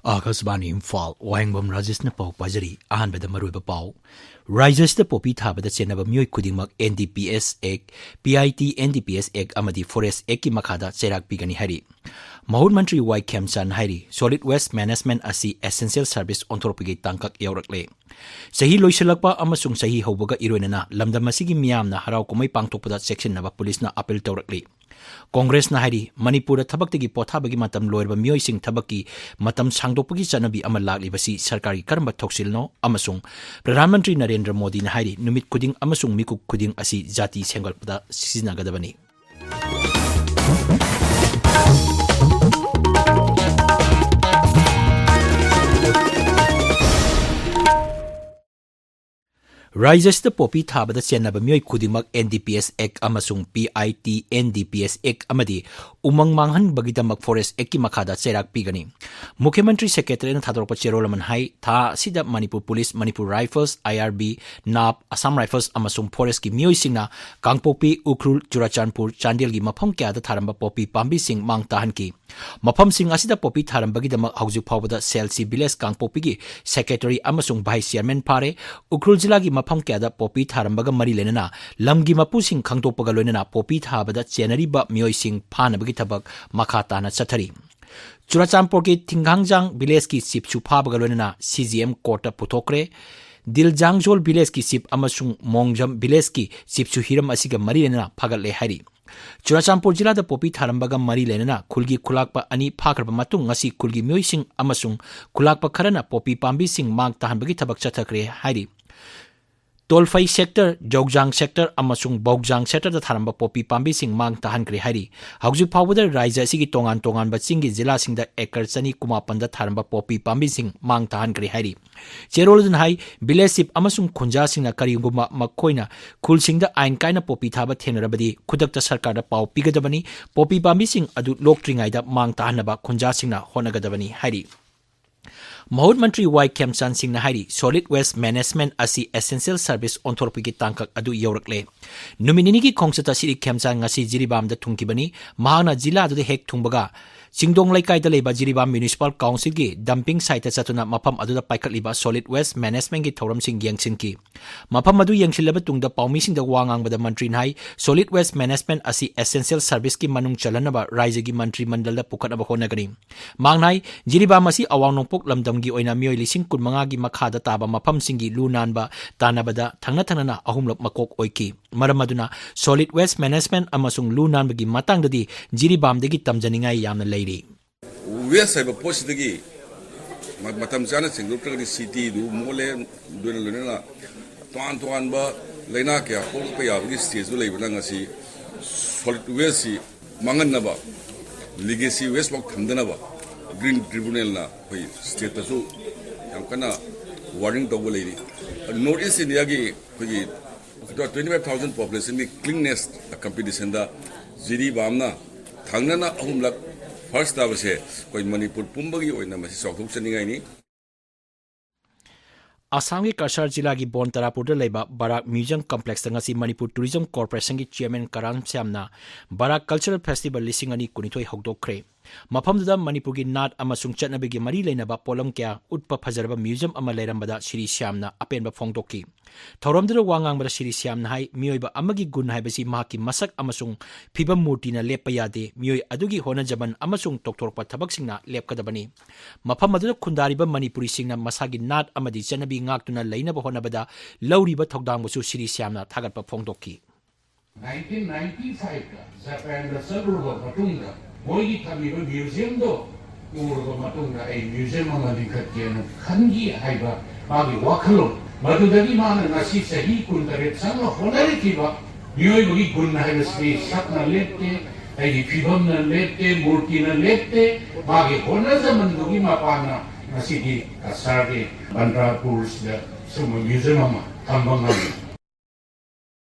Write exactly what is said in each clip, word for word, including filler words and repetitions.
ꯑꯥꯀꯥꯁꯕꯥꯅꯤ ꯏꯝꯐꯥꯜ, ꯋꯥꯍꯦꯡꯕꯝ ꯔꯥꯖꯦꯁꯅ ꯄꯥꯎ ꯄꯥꯖꯔꯤ꯫ ꯑꯍꯥꯟꯕꯗ ꯃꯔꯨꯑꯣꯏꯕ ꯄꯥꯎ꯫ ꯔꯥꯖ꯭ꯌꯁꯤꯗ ꯄꯣꯄꯤ ꯊꯥꯕꯗ ꯆꯦꯟꯅꯕ ꯃꯤꯑꯣꯏ ꯈꯨꯗꯤꯡꯃꯛ N D P S Act, P I T N D P S Act ꯑꯃꯗꯤ Forest Actꯀꯤ ꯃꯈꯥꯗ ꯆꯩꯔꯥꯛ ꯄꯤꯒꯅꯤ ꯍꯥꯏꯔꯤ꯫ ꯃꯍꯨꯠ ꯃꯟꯇ꯭ꯔꯤ ꯋꯥꯏ ꯈꯦꯝꯆꯥꯟ ꯍꯥꯏꯔꯤ, solid waste management ꯑꯁꯤ essential service ꯑꯣꯟꯊꯣꯔꯛꯄꯒꯤ ꯇꯥꯡꯀꯛ ꯌꯧꯔꯛꯂꯦ꯫ ꯆꯍꯤ ꯂꯣꯏꯁꯤꯜꯂꯛꯄ ꯑꯃꯁꯨꯡ ꯆꯍꯤ ꯍꯧꯕꯒ ꯏꯔꯣꯏꯅꯅ ꯂꯝꯗꯝ ꯑꯁꯤꯒꯤ ꯃꯤꯌꯥꯝꯅ ꯍꯔꯥꯎ ꯀꯨꯝꯍꯩ ꯄꯥꯡꯊꯣꯛꯄꯗ ꯆꯦꯛꯁꯤꯟꯅꯕ ꯄꯨꯂꯤꯁꯅ appeal ꯇꯧꯔꯛꯂꯤ꯫ ꯀꯣꯡꯒ꯭ꯔꯦꯁꯅ ꯍꯥꯏꯔꯤ, ꯃꯅꯤꯄꯨꯔꯗ ꯊꯕꯛꯇꯒꯤ ꯄꯣꯊꯥꯕꯒꯤ ꯃꯇꯝ ꯂꯣꯏꯔꯕ ꯃꯤꯑꯣꯏꯁꯤꯡ ꯊꯕꯛꯀꯤ ꯃꯇꯝ ꯁꯥꯡꯗꯣꯛꯄꯒꯤ ꯆꯠꯅꯕꯤ ꯑꯃ ꯂꯥꯛꯂꯤꯕꯁꯤ ꯁꯔꯀꯥꯔꯒꯤ ꯀꯔꯝꯕ ꯊꯧꯁꯤꯜꯅꯣ? ꯑꯃꯁꯨꯡ ꯄ꯭ꯔꯙꯥꯟ ꯃꯟꯇ꯭ꯔꯤ ꯅꯔꯦꯟꯗ꯭ꯔ ꯃꯣꯗꯤꯅ ꯍꯥꯏꯔꯤ, ꯅꯨꯃꯤꯠ ꯈꯨꯗꯤꯡ ꯑꯃꯁꯨꯡ ꯃꯤꯀꯨꯞ ꯈꯨꯗꯤꯡ ꯑꯁꯤ ꯖꯥꯇꯤ ꯁꯦꯝꯒꯠꯄꯗ ꯁꯤꯖꯤꯟꯅꯒꯗꯕꯅꯤ꯫ ꯔꯥꯖ꯭ꯌꯁꯤꯗ ꯄꯣꯄꯤ ꯊꯥꯕꯗ ꯆꯦꯟꯅꯕ ꯃꯤꯑꯣꯏ ꯈꯨꯗꯤꯡꯃꯛ N D P S Act ꯑꯃꯁꯨꯡ P I T N D P S Act ꯑꯃꯗꯤ ꯎꯃꯪ ꯃꯥꯡꯍꯟꯕꯒꯤꯗꯃꯛ Forest Actꯀꯤ ꯃꯈꯥꯗ ꯆꯩꯔꯥꯛ ꯄꯤꯒꯅꯤ꯫ ꯃꯨꯈ꯭ꯌ ꯃꯟꯇ꯭ꯔꯤ ꯁꯦꯀ꯭ꯔꯦꯇꯔꯤꯅ ꯊꯥꯗꯣꯔꯛꯄ ꯆꯦꯔꯣꯜ ꯑꯃꯅ ꯍꯥꯏ, ꯊꯥ ꯑꯁꯤꯗ Manipur police, Manipur rifles, I R B, ꯅꯥꯞ, ꯑꯁꯥꯝ ꯔꯥꯏꯐꯜꯁ ꯑꯃꯁꯨꯡ Forestꯀꯤ ꯃꯤꯑꯣꯏꯁꯤꯡꯅ ꯀꯥꯡꯄꯣꯛꯄꯤ, ꯎꯈ꯭ꯔꯨꯜ, ꯆꯨꯔꯥꯆꯥꯟꯄꯨꯔ, ꯆꯥꯟꯗꯦꯜꯒꯤ ꯃꯐꯝ ꯀꯌꯥꯗ ꯊꯥꯔꯝꯕ ꯄꯣꯄꯤ ꯄꯥꯝꯕꯤꯁꯤꯡ ꯃꯥꯡ ꯇꯥꯍꯟꯈꯤ꯫ ꯃꯐꯝꯁꯤꯡ ꯑꯁꯤꯗ ꯄꯣꯄꯤ ꯊꯥꯔꯝꯕꯒꯤꯗꯃꯛ ꯍꯧꯖꯤꯛ ꯐꯥꯎꯕꯗ ꯁꯦꯜꯁꯤ ꯚꯤꯂꯦꯖ ꯀꯥꯡꯄꯣꯛꯄꯤꯒꯤ ꯁꯦꯀ꯭ꯔꯦꯇꯔꯤ ꯑꯃꯁꯨꯡ ꯚꯥꯏꯁ ꯆꯤꯌꯔꯃꯦꯟ ꯐꯥꯔꯦ꯫ ꯎꯈ꯭ꯔꯨꯜ ꯖꯤꯂꯥꯒꯤ ꯃꯐꯝ ꯀꯌꯥꯗ ꯄꯣꯄꯤ ꯊꯥꯔꯝꯕꯒ ꯃꯔꯤ ꯂꯩꯅꯅ ꯂꯝꯒꯤ ꯃꯄꯨꯁꯤꯡ ꯈꯪꯗꯣꯛꯄꯒ ꯂꯣꯏꯅꯅ ꯄꯣꯄꯤ ꯊꯥꯕꯗ ꯆꯦꯟꯅꯔꯤꯕ ꯃꯤꯑꯣꯏꯁꯤꯡ ꯐꯥꯅꯕꯒꯤ ꯊꯕꯛ ꯃꯈꯥ ꯇꯥꯅ ꯆꯠꯊꯔꯤ꯫ ꯆꯨꯔꯥꯆꯥꯟꯄꯨꯔꯒꯤ ꯊꯤꯡꯈꯥꯡꯖꯥꯡ ꯚꯤꯂꯦꯖꯀꯤ ꯆꯤꯞꯁꯨ ꯐꯥꯕꯒ ꯂꯣꯏꯅꯅ C G M ꯀꯣꯔꯠꯇ ꯄꯨꯊꯣꯛꯈ꯭ꯔꯦ꯫ ꯗꯤꯜꯖꯥꯡꯖꯣꯜ ꯚꯤꯂꯦꯖꯀꯤ ꯆꯤꯞ ꯑꯃꯁꯨꯡ ꯃꯣꯡꯖꯝ ꯚꯤꯂꯦꯖꯀꯤ ꯆꯤꯞꯁꯨ ꯍꯤꯔꯝ ꯑꯁꯤꯒ ꯃꯔꯤ ꯂꯩꯅꯅ ꯐꯥꯒꯠꯂꯦ ꯍꯥꯏꯔꯤ꯫ ꯆꯨꯔꯥꯆꯥꯟꯄꯨꯔ ꯖꯤꯂꯥꯗ ꯄꯣꯄꯤ ꯊꯥꯔꯝꯕꯒ ꯃꯔꯤ ꯂꯩꯅꯅ ꯈꯨꯜꯒꯤ ꯈꯨꯂꯥꯛꯄ ꯑꯅꯤ ꯐꯥꯈ꯭ꯔꯕ ꯃꯇꯨꯡ ꯉꯁꯤ ꯈꯨꯜꯒꯤ ꯃꯤꯑꯣꯏꯁꯤꯡ ꯑꯃꯁꯨꯡ ꯈꯨꯂꯥꯛꯄ ꯈꯔꯅ ꯄꯣꯄꯤ ꯄꯥꯝꯕꯤꯁꯤꯡ ꯃꯥꯡ ꯇꯥꯍꯟꯕꯒꯤ ꯊꯕꯛ ꯆꯠꯊꯈ꯭ꯔꯦ ꯍꯥꯏꯔꯤ꯫ ꯇꯣꯜꯐꯩ ꯁꯦꯛꯇꯔ, ꯖꯧꯖꯥꯡ ꯁꯦꯛꯇꯔ ꯑꯃꯁꯨꯡ ꯕꯧꯖꯥꯡ ꯁꯦꯛꯇꯔꯗ ꯊꯥꯔꯝꯕ ꯄꯣꯄꯤ ꯄꯥꯝꯕꯤꯁꯤꯡ ꯃꯥꯡ ꯇꯥꯍꯟꯈ꯭ꯔꯦ ꯍꯥꯏꯔꯤ꯫ ꯍꯧꯖꯤꯛ ꯐꯥꯎꯕꯗ ꯔꯥꯖ꯭ꯌ ꯑꯁꯤꯒꯤ ꯇꯣꯉꯥꯟ ꯇꯣꯉꯥꯟꯕ ꯆꯤꯡꯒꯤ ꯖꯤꯂꯥꯁꯤꯡꯗ ꯑꯦꯀꯔ ꯆꯅꯤ ꯀꯨꯟꯃꯥꯄꯟꯗ ꯊꯥꯔꯝꯕ ꯄꯣꯄꯤ ꯄꯥꯝꯕꯤꯁꯤꯡ ꯃꯥꯡ ꯇꯥꯍꯟꯈ꯭ꯔꯦ ꯍꯥꯏꯔꯤ꯫ ꯆꯦꯔꯣꯜ ꯑꯗꯨꯅ ꯍꯥꯏ, ꯚꯤꯂꯦꯖ ꯆꯤꯞ ꯑꯃꯁꯨꯡ ꯈꯨꯟꯖꯥꯁꯤꯡꯅ ꯀꯔꯤꯒꯨꯝꯕ ꯃꯈꯣꯏꯅ ꯈꯨꯜꯁꯤꯡꯗ ꯑꯥꯏꯟ ꯀꯥꯏꯅ ꯄꯣꯄꯤ ꯊꯥꯕ ꯊꯦꯡꯅꯔꯕꯗꯤ ꯈꯨꯗꯛꯇ ꯁꯔꯀꯥꯔꯗ ꯄꯥꯎ ꯄꯤꯒꯗꯕꯅꯤ꯫ ꯄꯣꯄꯤ ꯄꯥꯝꯕꯤꯁꯤꯡ ꯑꯗꯨ ꯂꯣꯛꯇ꯭ꯔꯤꯉꯩꯗ ꯃꯥꯡ ꯇꯥꯍꯟꯅꯕ ꯈꯨꯟꯖꯥꯁꯤꯡꯅ ꯍꯣꯠꯅꯒꯗꯕꯅꯤ ꯍꯥꯏꯔꯤ꯫ ꯃꯍꯨꯠ ꯃꯟꯇ꯭ꯔꯤ ꯋꯥꯏ ꯈꯦꯝꯆꯥꯟ ꯁꯤꯡꯅ ꯍꯥꯏꯔꯤ, solid waste management ꯑꯁꯤ essential service ꯑꯣꯟꯊꯣꯔꯛꯄꯒꯤ ꯇꯥꯡꯀꯛ ꯑꯗꯨ ꯌꯧꯔꯛꯂꯦ꯫ ꯅꯨꯃꯤꯠ ꯅꯤꯅꯤꯒꯤ ꯈꯣꯡꯆꯠꯇ ꯁꯤꯔꯤ ꯈꯦꯝꯆꯥꯟ ꯉꯁꯤ ꯖꯤꯔꯤꯕꯥꯝꯗ ꯊꯨꯡꯈꯤꯕꯅꯤ꯫ ꯃꯍꯥꯛꯅ ꯖꯤꯂꯥ ꯑꯗꯨꯗ ꯍꯦꯛ ꯊꯨꯡꯕꯒ ꯆꯤꯡꯗꯣꯡ ꯂꯩꯀꯥꯏꯗ ꯂꯩꯕ ꯖꯤꯔꯤꯕꯥꯝ municipal councilꯒꯤ dumping siteꯇ ꯆꯠꯇꯨꯅ ꯃꯐꯝ ꯑꯗꯨꯗ ꯄꯥꯏꯈꯠꯂꯤꯕ solid waste managementꯀꯤ ꯊꯧꯔꯝꯁꯤꯡ ꯌꯦꯡꯁꯤꯟꯈꯤ꯫ ꯃꯐꯝ ꯑꯗꯨ ꯌꯦꯡꯁꯤꯜꯂꯕ ꯇꯨꯡꯗ ꯄꯥꯎꯃꯤꯁꯤꯡꯗ ꯋꯥ ꯉꯥꯡꯕꯗ ꯃꯟꯇ꯭ꯔꯤꯅ ꯍꯥꯏ, solid waste management ꯑꯁꯤ essential serviceꯀꯤ ꯃꯅꯨꯡ ꯆꯜꯍꯟꯅꯕ ꯔꯥꯏꯖ꯭ꯌꯒꯤ ꯃꯟꯇ꯭ꯔꯤ ꯃꯟꯗꯜꯗ ꯄꯨꯈꯠꯅꯕ ꯍꯣꯠꯅꯒꯅꯤ꯫ ꯃꯍꯥꯛꯅ ꯍꯥꯏ, ꯖꯤꯔꯤꯕꯥꯝ ꯑꯁꯤ ꯑꯋꯥꯡ ꯅꯣꯡꯄꯣꯛ ꯂꯝꯗꯝꯒꯤ ꯑꯣꯏꯅ ꯃꯤꯑꯣꯏ ꯂꯤꯁꯤꯡ ꯀꯨꯟꯃꯉꯥꯒꯤ ꯃꯈꯥꯗ ꯇꯥꯕ ꯃꯐꯝꯁꯤꯡꯒꯤ ꯂꯨ ꯅꯥꯟꯕ ꯇꯥꯟꯅꯕꯗ ꯊꯪꯅ ꯊꯪꯅꯅ ꯑꯍꯨꯝꯂꯛ ꯃꯀꯣꯛ ꯑꯣꯏꯈꯤ꯫ ꯃꯔꯝ ꯑꯗꯨꯅ solid waste management ꯑꯃꯁꯨꯡ ꯂꯨ ꯅꯥꯟꯕꯒꯤ ꯃꯇꯥꯡꯗꯗꯤ ꯖꯤꯔꯤꯕꯥꯝꯗꯒꯤ ꯇꯝꯖꯅꯤꯡꯉꯥꯏ ꯌꯥꯝꯅ ꯂꯩꯔꯤ꯫ Waste ꯍꯥꯏꯕ ꯄꯣꯠꯁꯤꯗꯒꯤ ꯃ-, ꯃꯇꯝ ꯆꯥꯅ ꯁꯦꯡꯗꯣꯛꯇ꯭ꯔꯒꯗꯤ cityꯗꯨ ꯃꯣꯠꯂꯦ꯫ ꯂꯣꯏꯅ ꯂꯣꯏꯅꯅ ꯇꯣꯉꯥꯟ ꯇꯣꯉꯥꯟꯕ ꯂꯥꯏꯅꯥ ꯀꯌꯥ ꯄꯣꯛꯂꯛꯄ ꯌꯥꯕꯒꯤ stageꯇ ꯂꯩꯕꯅ, ꯉꯁꯤ solid wasteꯁꯤ ꯃꯥꯡꯍꯟꯅꯕ, legacy waste ꯐꯥꯎ ꯊꯝꯗꯅꯕ Green Tribunalꯅ ꯑꯩꯈꯣꯏ stateꯇꯁꯨ ꯌꯥꯝ ꯀꯟꯅ warning ꯇꯧꯕ ꯂꯩꯔꯤ꯫ North East Indiaꯒꯤ ꯑꯩꯈꯣꯏꯒꯤ twenty five thousand populationꯒꯤ cleanliness competitionꯗ ꯖꯤꯔꯤꯕꯥꯝꯅ ꯊꯪꯅꯅ ꯑꯍꯨꯝꯂꯛ first ꯇꯥꯕꯁꯦ ꯑꯩꯈꯣꯏ ꯃꯅꯤꯄꯨꯔ ꯄꯨꯝꯕꯒꯤ ꯑꯣꯏꯅ ꯃꯁꯤ ꯆꯥꯎꯊꯣꯛꯆꯅꯤꯡꯉꯥꯏꯅꯤ꯫ ꯑꯁꯥꯝꯒꯤ ꯀꯁꯥꯔ ꯖꯤꯂꯥꯒꯤ ꯕꯣꯟ ꯇꯔꯥꯄꯨꯔꯗ ꯂꯩꯕ ꯕꯔꯥꯛ museum complexꯇ ꯉꯁꯤ ꯃꯅꯤꯄꯨꯔ Tourism Corporationꯒꯤ chairman ꯀꯔꯥꯝ ꯁ꯭ꯌꯥꯝꯅ ꯕꯔꯥꯛ cultural festival ꯂꯤꯁꯤꯡ ꯑꯅꯤ ꯀꯨꯟꯅꯤꯊꯣꯏ ꯍꯧꯗꯣꯛꯈ꯭ꯔꯦ꯫ ꯃꯐꯝꯗꯨꯗ ꯃꯅꯤꯄꯨꯔꯒꯤ ꯅꯥꯠ ꯑꯃꯁꯨꯡ ꯆꯠꯅꯕꯤꯒꯤ ꯃꯔꯤ ꯂꯩꯅꯕ ꯄꯣꯠꯂꯝ ꯀꯌꯥ ꯎꯠꯄ ꯐꯖꯔꯕ museum ꯑꯃ ꯂꯩꯔꯝꯕꯗ ꯁꯤꯔꯤ ꯁ꯭ꯌꯥꯝꯅ ꯑꯄꯦꯟꯕ ꯐꯣꯡꯗꯣꯛꯈꯤ꯫ ꯊꯧꯔꯝꯗꯨꯗ ꯋꯥ ꯉꯥꯡꯕꯗ ꯁꯤꯔꯤ ꯁ꯭ꯌꯥꯝꯅ ꯍꯥꯏ, ꯃꯤꯑꯣꯏꯕ ꯑꯃꯒꯤ ꯒꯨꯟ ꯍꯥꯏꯕꯁꯤ ꯃꯍꯥꯛꯀꯤ ꯃꯁꯛ ꯑꯃꯁꯨꯡ ꯐꯤꯕꯝ ꯃꯨꯔꯇꯤꯅ ꯂꯦꯞꯄ ꯌꯥꯗꯦ, ꯃꯤꯑꯣꯏ ꯑꯗꯨꯒꯤ ꯍꯣꯠꯅꯖꯃꯟ ꯑꯃꯁꯨꯡ ꯇꯧꯊꯣꯔꯛꯄ ꯊꯕꯛꯁꯤꯡꯅ ꯂꯦꯞꯀꯗꯕꯅꯤ꯫ ꯃꯐꯝ ꯑꯗꯨꯗ ꯈꯨꯟꯗꯥꯔꯤꯕ ꯃꯅꯤꯄꯨꯔꯤꯁꯤꯡꯅ ꯃꯁꯥꯒꯤ ꯅꯥꯠ ꯑꯃꯗꯤ ꯆꯠꯅꯕꯤ ꯉꯥꯛꯇꯨꯅ ꯂꯩꯅꯕ ꯍꯣꯠꯅꯕꯗ ꯂꯧꯔꯤꯕ ꯊꯧꯗꯥꯡꯕꯨꯁꯨ ꯁꯤꯔꯤ ꯁ꯭ꯌꯥꯝꯅ ꯊꯥꯒꯠꯄ ꯐꯣꯡꯗꯣꯛꯈꯤ꯫ ꯅꯥꯏꯟꯇꯤꯟ ꯅꯥꯏꯟꯇꯤ ꯐꯥꯏꯚꯇ ꯖꯄꯥꯟꯗ ꯆꯠꯂꯨꯔꯕ ꯃꯇꯨꯡꯗ ꯃꯣꯏꯒꯤ ꯊꯝꯃꯤꯕ museumꯗꯣ ꯎꯔꯕ ꯃꯇꯨꯡꯗ ꯑꯩ museum ꯑꯃ ꯂꯤꯡꯈꯠꯀꯦꯅ ꯈꯟꯈꯤ ꯍꯥꯏꯕ ꯃꯥꯒꯤ ꯋꯥꯈꯜꯂꯣꯟ꯫ ꯃꯗꯨꯗꯒꯤ ꯃꯥꯅ ꯉꯁꯤ ꯆꯍꯤ ꯀꯨꯟꯇꯔꯦꯠ ꯆꯪꯅ ꯍꯣꯠꯅꯔꯛꯈꯤꯕ ꯃꯤꯑꯣꯏꯕꯒꯤ ꯒꯨꯟ ꯍꯥꯏꯕꯁꯤꯗꯤ ꯁꯛꯅ ꯂꯦꯞꯇꯦ, ꯑꯩꯒꯤ ꯐꯤꯕꯝꯅ ꯂꯦꯞꯇꯦ, ꯃꯨꯔꯇꯤꯅ ꯂꯦꯞꯇꯦ, ꯃꯥꯒꯤ ꯍꯣꯠꯅꯖꯃꯟꯗꯨꯒꯤ ꯃꯄꯥꯟꯅ ꯉꯁꯤꯗꯤ ꯀꯁꯥꯔꯒꯤ ꯕꯟꯗ꯭ꯔꯥꯄꯨꯔꯁꯤꯗ ꯁꯨꯝꯕ museum ꯑꯃ ꯊꯝꯕ ꯉꯝꯃꯤ꯫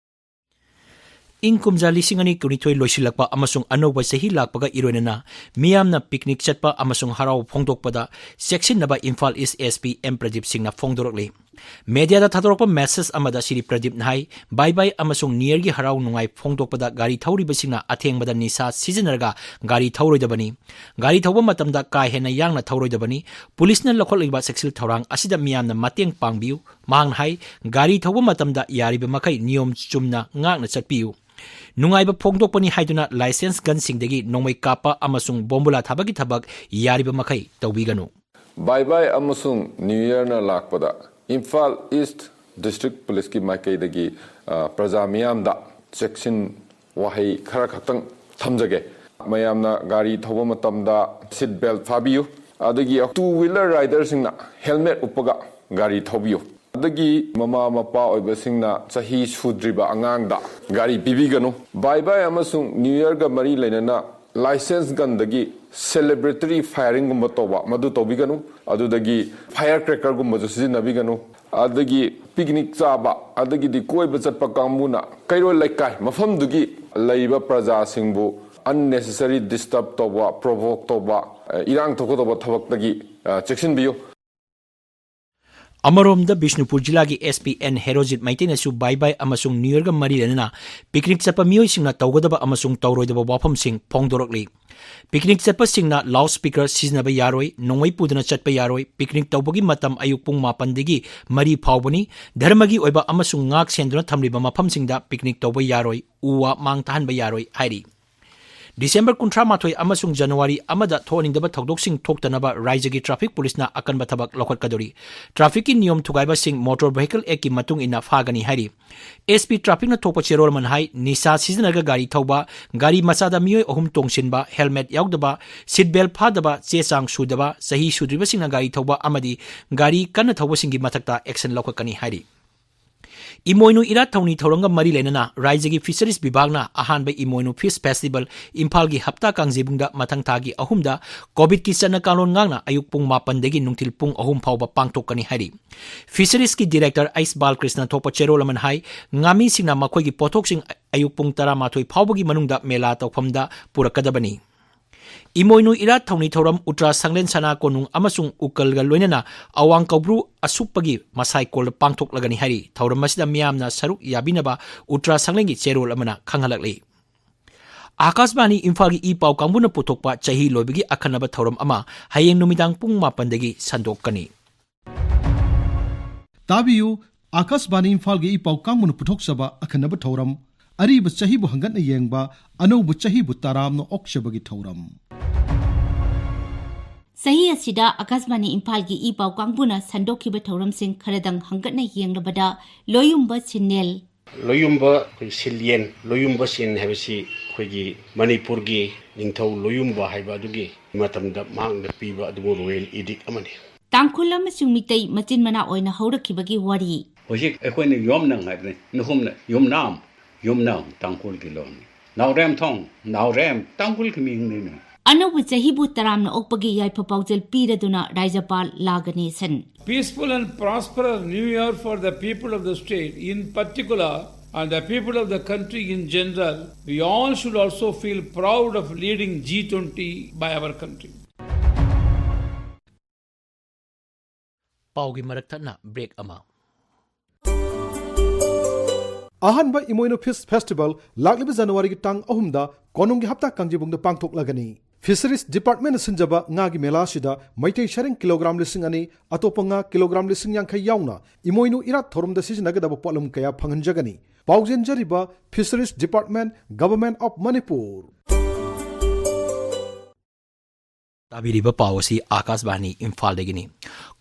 ꯏꯪ ꯀꯨꯝꯖꯥ ꯂꯤꯁꯤꯡ ꯑꯅꯤ ꯀꯨꯟꯅꯤꯊꯣꯏ ꯂꯣꯏꯁꯤꯜꯂꯛꯄ ꯑꯃꯁꯨꯡ ꯑꯅꯧꯕ ꯆꯍꯤ ꯂꯥꯛꯄꯒ ꯏꯔꯣꯏꯅꯅ ꯃꯤꯌꯥꯝꯅ picnic ꯆꯠꯄ ꯑꯃꯁꯨꯡ ꯍꯔꯥꯎ ꯐꯣꯡꯗꯣꯛꯄꯗ ꯆꯦꯛꯁꯤꯟꯅꯕ Imphal East S P M Pradeep ꯁꯤꯡꯅ ꯐꯣꯡꯗꯣꯔꯛꯂꯤ꯫ Media ꯗ ꯊꯥꯗꯣꯔꯛꯄ message ꯑꯃꯗ ꯁ꯭ꯔꯤ ꯄ꯭ꯔꯗꯤꯞꯅ ꯍꯥꯏ, ꯕꯥꯏ ꯕꯥꯏ ꯑꯃꯁꯨꯡ New Year ꯒꯤ ꯍꯔꯥꯎ ꯅꯨꯡꯉꯥꯏ ꯐꯣꯡꯗꯣꯛꯄꯗ ꯒꯥꯔꯤ ꯊꯧꯔꯤꯕꯁꯤꯡꯅ ꯑꯊꯦꯡꯕꯗ ꯅꯤꯁꯥ ꯁꯤꯖꯤꯟꯅꯔꯒ ꯒꯥꯔꯤ ꯊꯧꯔꯣꯏꯗꯕꯅꯤ꯫ ꯒꯥꯔꯤ ꯊꯧꯕ ꯃꯇꯝꯗ ꯀꯥ ꯍꯦꯟꯅ ꯌꯥꯡꯅ ꯊꯧꯔꯣꯏꯗꯕꯅꯤ꯫ ꯄꯨꯂꯤꯁꯅ ꯂꯧꯈꯠꯂꯤꯕ ꯆꯦꯛꯁꯤꯜ ꯊꯧꯔꯥꯡ ꯑꯁꯤꯗ ꯃꯤꯌꯥꯝꯅ ꯃꯇꯦꯡ ꯄꯥꯡꯕꯤꯌꯨ꯫ ꯃꯍꯥꯛꯅ ꯍꯥꯏ, ꯒꯥꯔꯤ ꯊꯧꯕ ꯃꯇꯝꯗ ꯌꯥꯔꯤꯕ ꯃꯈꯩ ꯅꯤꯌꯣꯝ ꯆꯨꯝꯅ ꯉꯥꯛꯅ ꯆꯠꯄꯤꯌꯨ꯫ ꯅꯨꯡꯉꯥꯏꯕ ꯐꯣꯡꯗꯣꯛꯄꯅꯤ ꯍꯥꯏꯗꯨꯅ license gun ꯁꯤꯡꯗꯒꯤ ꯅꯣꯡꯃꯩ ꯀꯥꯞꯄ ꯑꯃꯁꯨꯡ ꯕꯣꯝꯕꯨꯂꯥ ꯊꯥꯕꯒꯤ ꯊꯕꯛ ꯌꯥꯔꯤꯕ ꯃꯈꯩ ꯇꯧꯕꯤꯒꯅꯨ꯫ ꯕꯥꯏ ꯕꯥꯏ ꯑꯃꯁꯨꯡ New Year ꯅ ꯂꯥꯛꯄꯗ ꯏꯝꯐꯥꯜ East District Police ꯀꯤ ꯃꯥꯏꯀꯩꯗꯒꯤ, ꯑ, ꯄ꯭ꯔꯖꯥ ꯃꯤꯌꯥꯝꯗ ꯆꯦꯛꯁꯤꯟ ꯋꯥꯍꯩ ꯈꯔ ꯈꯛꯇꯪ ꯊꯝꯖꯒꯦ꯫ ꯃꯌꯥꯝꯅ ꯒꯥꯔꯤ ꯊꯧꯕ ꯃꯇꯝꯗ seat belt ꯐꯥꯕꯤꯌꯨ, ꯑꯗꯒꯤ two wheeler rider ꯁꯤꯡꯅ helmet ꯎꯞꯄꯒ ꯒꯥꯔꯤ ꯊꯧꯕꯤꯌꯨ꯫ ꯑꯗꯒꯤ ꯃꯃꯥ ꯃꯄꯥ ꯑꯣꯏꯕꯁꯤꯡꯅ ꯆꯍꯤ ꯁꯨꯗ꯭ꯔꯤꯕ ꯑꯉꯥꯡꯗ ꯒꯥꯔꯤ ꯄꯤꯕꯤꯒꯅꯨ꯫ ꯕꯥꯏ ꯕꯥꯏ ꯑꯃꯁꯨꯡ New Year ꯒ ꯃꯔꯤ ꯂꯩꯅꯅ license gun ꯗꯒꯤ celebratory firing ꯒꯨꯝꯕ ꯇꯧꯕ, ꯃꯗꯨ ꯇꯧꯕꯤꯒꯅꯨ꯫ ꯑꯗꯨꯗꯒꯤ fire cracker ꯒꯨꯝꯕꯁꯨ ꯁꯤꯖꯤꯟꯅꯕꯤꯒꯅꯨ꯫ ꯑꯗꯒꯤ picnic ꯆꯥꯕ, ꯑꯗꯒꯤꯗꯤ ꯀꯣꯏꯕ ꯆꯠꯄ ꯀꯥꯡꯕꯨꯅ ꯀꯩꯔꯣꯏ ꯂꯩꯀꯥꯏ ꯃꯐꯝꯗꯨꯒꯤ ꯂꯩꯔꯤꯕ ꯄ꯭ꯔꯖꯥꯁꯤꯡꯕꯨ unnecessary disturb ꯇꯧꯕ, provoke ꯇꯧꯕ, ꯑ, ꯏꯔꯥꯡ ꯊꯣꯛꯀꯗꯧꯕ ꯊꯕꯛꯇꯒꯤ, ꯑ, ꯆꯦꯛꯁꯤꯟꯕꯤꯌꯨ꯫ ꯑꯃꯔꯣꯝꯗ ꯕꯤꯁꯅꯨꯄꯨꯔ ꯖꯤꯂꯥꯒꯤ S P N ꯍꯦꯔꯣꯖꯤꯠ ꯃꯩꯇꯩꯅꯁꯨ ꯕꯥꯏ ꯕꯥꯏ ꯑꯃꯁꯨꯡ New Year ꯒ ꯃꯔꯤ ꯂꯩꯅꯅ picnic ꯆꯠꯄ ꯃꯤꯑꯣꯏꯁꯤꯡꯅ ꯇꯧꯒꯗꯕ ꯑꯃꯁꯨꯡ ꯇꯧꯔꯣꯏꯗꯕ ꯋꯥꯐꯝꯁꯤꯡ ꯐꯣꯡꯗꯣꯔꯛꯂꯤ꯫ Picnic ꯆꯠꯄꯁꯤꯡꯅ loudspeaker ꯁꯤꯖꯤꯟꯅꯕ ꯌꯥꯔꯣꯏ, ꯅꯣꯡꯃꯩ ꯄꯨꯗꯨꯅ ꯆꯠꯄ ꯌꯥꯔꯣꯏ, picnic ꯇꯧꯕꯒꯤ ꯃꯇꯝ ꯑꯌꯨꯛ ꯄꯨꯡ ꯃꯥꯄꯟꯗꯒꯤ ꯃꯔꯤ ꯐꯥꯎꯕꯅꯤ, ꯙꯔꯃꯒꯤ ꯑꯣꯏꯕ ꯑꯃꯁꯨꯡ ꯉꯥꯛ ꯁꯦꯟꯗꯨꯅ ꯊꯝꯂꯤꯕ ꯃꯐꯝꯁꯤꯡꯗ picnic ꯇꯧꯕ ꯌꯥꯔꯣꯏ, ꯎ ꯋꯥ ꯃꯥꯡ ꯊꯥꯍꯟꯕ ꯌꯥꯔꯣꯏ ꯍꯥꯏꯔꯤ꯫ December ꯀꯨꯟꯊ꯭ꯔꯥ ꯃꯥꯊꯣꯏ ꯑꯃꯁꯨꯡ January ꯑꯃꯗ ꯊꯣꯛꯍꯟꯅꯤꯡꯗꯕ ꯊꯧꯗꯣꯛꯁꯤꯡ ꯊꯣꯛꯇꯅꯕ ꯔꯥꯏꯖ꯭ꯌꯒꯤ traffic ꯄꯨꯂꯤꯁꯅ ꯑꯀꯟꯕ ꯊꯕꯛ ꯂꯧꯈꯠꯀꯗꯧꯔꯤ꯫ Traffic ꯀꯤ ꯅꯤꯌꯣꯝ ꯊꯨꯒꯥꯏꯕꯁꯤꯡ Motor Vehicle Act ꯀꯤ ꯃꯇꯨꯡ ꯏꯟꯅ ꯐꯥꯒꯅꯤ ꯍꯥꯏꯔꯤ꯫ S P traffic ꯅ ꯊꯣꯛꯄ ꯆꯦꯔꯣꯜ ꯑꯃꯅ ꯍꯥꯏ, ꯅꯤꯁꯥ ꯁꯤꯖꯤꯟꯅꯔꯒ ꯒꯥꯔꯤ ꯊꯧꯕ, ꯒꯥꯔꯤ ꯃꯆꯥꯗ ꯃꯤꯑꯣꯏ ꯑꯍꯨꯝ ꯇꯣꯡꯁꯤꯟꯕ, helmet ꯌꯥꯎꯗꯕ, seat belt ꯐꯥꯗꯕ, ꯆꯦ ꯆꯥꯡ ꯁꯨꯗꯕ, ꯆꯍꯤ ꯁꯨꯗ꯭ꯔꯤꯕꯁꯤꯡꯅ ꯒꯥꯔꯤ ꯊꯧꯕ ꯑꯃꯗꯤ ꯒꯥꯔꯤ ꯀꯟꯅ ꯊꯧꯕꯁꯤꯡꯒꯤ ꯃꯊꯛꯇ action ꯂꯧꯈꯠꯀꯅꯤ ꯍꯥꯏꯔꯤ꯫ ꯏꯃꯣꯏꯅꯨ ꯏꯔꯥꯠ ꯊꯧꯅꯤ ꯊꯧꯔꯝꯒ ꯃꯔꯤ ꯂꯩꯅꯅ ꯔꯥꯏꯖ꯭ꯌꯒꯤ Fisheries ꯕꯤꯚꯥꯒꯅ ꯑꯍꯥꯟꯕ ꯏꯃꯣꯏꯅꯨ Fish Festival ꯏꯝꯐꯥꯜꯒꯤ ꯍꯞꯇꯥ ꯀꯥꯡꯖꯩꯕꯨꯡꯗ ꯃꯊꯪ ꯊꯥꯒꯤ ꯑꯍꯨꯝꯗ COVID ꯀꯤ ꯆꯠꯅ ꯀꯥꯡꯂꯣꯟ ꯉꯥꯛꯅ ꯑꯌꯨꯛ ꯄꯨꯡ ꯃꯥꯄꯟꯗꯒꯤ ꯅꯨꯡꯊꯤꯜ ꯄꯨꯡ ꯑꯍꯨꯝ ꯐꯥꯎꯕ ꯄꯥꯡꯊꯣꯛꯀꯅꯤ ꯍꯥꯏꯔꯤ꯫ Fisheries ꯀꯤ Director ꯑꯩꯁ ꯕꯥꯂꯀ꯭ꯔꯤꯁꯅ ꯊꯣꯛꯄ ꯆꯦꯔꯣꯜ ꯑꯃꯅ ꯍꯥꯏ, ꯉꯥꯃꯤꯁꯤꯡꯅ ꯃꯈꯣꯏꯒꯤ ꯄꯣꯠꯊꯣꯛꯁꯤꯡ ꯑꯌꯨꯛ ꯄꯨꯡ ꯇꯔꯥꯃꯥꯊꯣꯏ ꯐꯥꯎꯕꯒꯤ ꯃꯅꯨꯡꯗ ꯃꯦꯂꯥ ꯇꯧꯐꯝꯗ ꯄꯨꯔꯛꯀꯗꯕꯅꯤ꯫ ꯏꯃꯣꯏꯅꯨ ꯏꯔꯥꯠ ꯊꯧꯅꯤ ꯊꯧꯔꯝ ꯎꯇ꯭ꯔꯥ ꯁꯪꯂꯦꯟ ꯁꯅꯥ ꯀꯣꯅꯨꯡ ꯑꯃꯁꯨꯡ ꯎꯀꯜꯒ ꯂꯣꯏꯅꯅ ꯑꯋꯥꯡ ꯀꯧꯕ꯭ꯔꯨ ꯑꯁꯨꯞꯄꯒꯤ ꯃꯁꯥꯏꯀꯣꯜꯗ ꯄꯥꯡꯊꯣꯛꯂꯒꯅꯤ ꯍꯥꯏꯔꯤ꯫ ꯊꯧꯔꯝ ꯑꯁꯤꯗ ꯃꯤꯌꯥꯝꯅ ꯁꯔꯨꯛ ꯌꯥꯕꯤꯅꯕ ꯎꯇ꯭ꯔꯥ ꯁꯪꯂꯦꯟꯒꯤ ꯆꯦꯔꯣꯜ ꯑꯃꯅ ꯈꯪꯍꯜꯂꯛꯂꯤ꯫ ꯑꯥꯀꯥꯁꯕꯥꯅꯤ ꯏꯝꯐꯥꯜꯒꯤ ꯏ ꯄꯥꯎ ꯀꯥꯡꯕꯨꯅ ꯄꯨꯊꯣꯛꯄ ꯆꯍꯤ ꯂꯣꯏꯕꯒꯤ ꯑꯈꯟꯅꯕ ꯊꯧꯔꯝ ꯑꯃ ꯍꯌꯦꯡ ꯅꯨꯃꯤꯗꯥꯡ ꯄꯨꯡ ꯃꯥꯄꯟꯗꯒꯤ ꯁꯟꯗꯣꯛꯀꯅꯤ꯫ ꯇꯥꯕꯤꯌꯨ, ꯑꯥꯀꯥꯁꯕꯥꯅꯤ ꯏꯝꯐꯥꯜꯒꯤ ꯏ ꯄꯥꯎ ꯀꯥꯡꯕꯨꯅ ꯄꯨꯊꯣꯛꯆꯕ ꯑꯈꯟꯅꯕ ꯊꯧꯔꯝ, ꯑꯔꯤꯕ ꯆꯍꯤꯕꯨ ꯍꯪꯒꯠꯅ ꯌꯦꯡꯕ, ꯑꯅꯧꯕ ꯆꯍꯤꯕꯨ ꯇꯔꯥꯝꯅ ꯑꯣꯛꯆꯕꯒꯤ ꯊꯧꯔꯝ꯫ ꯆꯍꯤ ꯑꯁꯤꯗ ꯑꯥꯀꯥꯁꯕꯥꯅꯤ ꯏꯝꯐꯥꯜꯒꯤ ꯏ ꯄꯥꯎ ꯀꯥꯡꯕꯨꯅ ꯁꯟꯗꯣꯛꯈꯤꯕ ꯊꯧꯔꯝꯁꯤꯡ ꯈꯔꯗꯪ ꯍꯪꯒꯠꯅ ꯌꯦꯡꯂꯕꯗ, ꯂꯣꯌꯨꯝꯕ ꯁꯤꯟꯅꯦꯜ, ꯂꯣꯌꯨꯝꯕ, ꯑꯩꯈꯣꯏ ꯁꯤꯜꯌꯦꯟ, ꯂꯣꯌꯨꯝꯕ ꯁꯤꯟ ꯍꯥꯏꯕꯁꯤ ꯑꯩꯈꯣꯏꯒꯤ ꯃꯅꯤꯄꯨꯔꯒꯤ ꯅꯤꯡꯊꯧ ꯂꯣꯌꯨꯝꯕ ꯍꯥꯏꯕ ꯑꯗꯨꯒꯤ ꯃꯇꯝꯗ ꯃꯍꯥꯛꯅ ꯄꯤꯕ ꯑꯗꯨꯒꯨꯝꯕ ꯔꯣꯌꯦꯜ ꯏꯗꯤꯛ ꯑꯃꯅꯤ꯫ ꯇꯥꯡꯈꯨꯜ ꯑꯃꯁꯨꯡ ꯃꯤꯇꯩ ꯃꯆꯤꯟ ꯃꯅꯥꯎ ꯑꯣꯏꯅ ꯍꯧꯔꯛꯈꯤꯕꯒꯤ ꯋꯥꯔꯤ꯫ ꯍꯧꯖꯤꯛ ꯑꯩꯈꯣꯏꯅ ꯌꯣꯝꯅꯪ ꯍꯥꯏꯕꯅꯤ, ꯅꯈꯨꯝꯅ ꯌꯨꯝꯅꯥꯝ, ꯌꯨꯝꯅꯥꯝ ꯇꯥꯡꯈꯨꯜꯒꯤ ꯂꯣꯟꯅꯤ꯫ ꯅꯥꯎꯔꯦꯝꯊꯣꯡ, ꯅꯥꯎꯔꯦꯝ ꯇꯥꯡꯈꯨꯜꯒꯤ ꯃꯤꯡꯅꯤꯅꯦ꯫ ꯑꯅꯧꯕ ꯆꯍꯤꯕꯨ ꯇꯔꯥꯝꯅ ꯑꯣꯛꯄꯒꯤ ꯌꯥꯏꯐ ꯄꯥꯎꯖꯦꯜ ꯄꯤꯔꯗꯨꯅ ꯔꯥꯖ꯭ꯌꯄꯥꯜ ꯂꯥ ꯒꯅꯦꯁꯟ꯫ Peaceful and prosperous New Year for the people of the state in particular and the people of the country in general. We all should also feel proud of leading G twenty by our country. ꯄꯥꯎꯒꯤ ꯃꯔꯛ ꯊꯠꯅ break ꯑꯃ꯫ ꯑꯍꯥꯟꯕ ꯏꯃꯣꯏꯅꯨ fees festival ꯂꯥꯛꯂꯤꯕ ꯖꯅꯋꯥꯔꯤꯒꯤ ꯇꯥꯡ ꯑꯍꯨꯝꯗ ꯀꯣꯅꯨꯡꯒꯤ ꯍꯞꯇꯥ ꯀꯥꯡꯖꯩꯕꯨꯡꯗ ꯄꯥꯡꯊꯣꯛꯂꯒꯅꯤ꯫ ꯐꯤꯁꯔꯤꯁ ꯗꯤꯄꯥꯔꯠꯃꯦꯟꯅ ꯁꯤꯟꯖꯕ ꯉꯥꯒꯤ ꯃꯦꯂꯥ ꯑꯁꯤꯗ ꯃꯩꯇꯩ ꯁꯔꯦꯡ ꯀꯤꯂꯣꯒ꯭ꯔꯥꯝ ꯂꯤꯁꯤꯡ ꯑꯅꯤ, ꯑꯇꯣꯞꯄ ꯉꯥ ꯀꯤꯂꯣꯒ꯭ꯔꯥꯝ ꯂꯤꯁꯤꯡ ꯌꯥꯡꯈꯩ ꯌꯥꯎꯅ ꯏꯃꯣꯏꯅꯨ ꯏꯔꯥꯠ ꯊꯧꯔꯝꯗ ꯁꯤꯖꯤꯟꯅꯒꯗꯕ ꯄꯣꯠꯂꯝ ꯀꯌꯥ ꯐꯪꯍꯟꯖꯒꯅꯤ꯫ ꯄꯥꯎꯖꯦꯟꯖꯔꯤꯕ Fisheries Department, Government of Manipur꯫ ꯇꯥꯕꯤꯔꯤꯕ ꯄꯥꯎ ꯑꯁꯤ ꯑꯥꯀꯥꯁꯕꯥꯅꯤ ꯏꯝꯐꯥꯜꯗꯒꯤꯅꯤ꯫